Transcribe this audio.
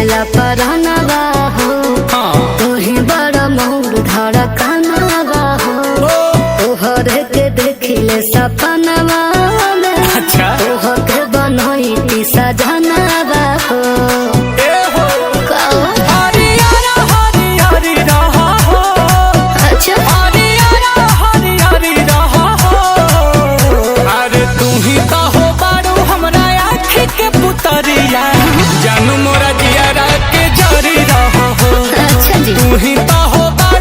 बसेला परानवा हो। हाँ। तोही बड़ा मोर धड़कनवा हो। ओ। तोहर के देखिले सपनवा